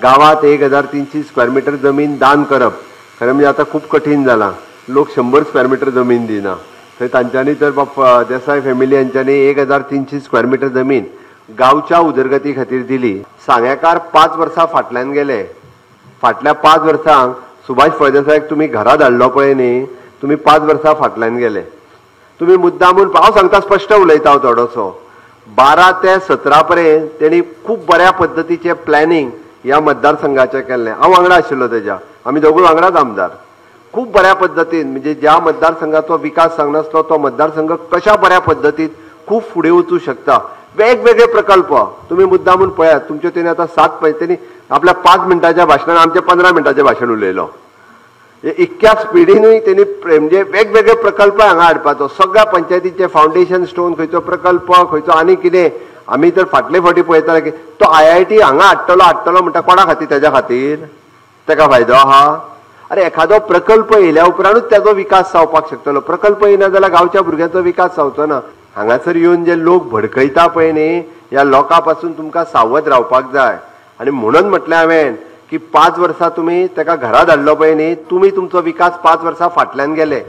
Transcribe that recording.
गांवांत 1300 square metre जमीन दान करप खरें म्हणजे आतां खूब कठीण जालां. लोक 100 स्क्वेअर मिटर जमीन दिना. थंय तांच्यांनी तर देसाय फॅमिली हांच्यांनी 1300 स्क्वेअर मिटर जमीन गांवच्या उदरगती खातीर दिली. सांगेकार 5 वर्सां फाटल्यान गेले. फाटल्या 5 वर्सांक सुभाष फळदेसायाक तुमी घरा धाडलो पळय न्ही, तुमी 5 वर्सां फाटल्यान गेले. तुमी मुद्दामून, हांव सांगता स्पश्ट उलयता हांव थोडोसो, 12 ते 17 पर्यंत तेणी खूब बऱ्या पद्दतीचें प्लॅनिंग ह्या मतदारसंघाचें केल्लें. हांव वांगडा आशिल्लो तेज्या, आमी दोगूय वांगडाच आमदार. खूब बऱ्या पद्दतीन म्हणजे ज्या मतदारसंघाचो विकास सांगनासलो तो मतदारसंघ कशा बऱ्या पद्दतीन खूब फुडें वचूं शकता. वेगवेगळे प्रकल्प तुमी मुद्दामून पळयात. तुमच्यो तेणी आतां 7 तेणी आपल्या 5 मिनटाच्या भाशणान आमच्या 15 मिनटाचें भाशण उलयलो. इतक्या स्पिडीनूय तेणी म्हणजे वेगवेगळे प्रकल्प हांगा हाडपाचो. सगळ्या पंचायतीचे फावंडेशन स्टोन खंयचो प्रकल्प खंयचो आनी कितें, आमी तर फाटले फावटी पळयताले की तो IIT हांगा हाडटलो हाडटलो म्हणटा. कोणा खातीर? तेज्या खातीर. तेका फायदो आहा? अरे एखादो प्रकल्प येयल्या उपरांतूच तेजो विकास जावपाक शकतलो. प्रकल्प येयना जाल्यार गांवच्या भुरग्यांचो विकास जावचो ना. हांगासर येवन जे लोक भडकयता पळय न्ही, ह्या लोकां पासून तुमकां सावध रावपाक जाय. आनी म्हणून म्हटलें हांवें की 5 वर्सां तुमी तेका घरा धाडलो पळय न्ही, तुमी तुमचो विकास 5 वर्सां फाटल्यान गेले.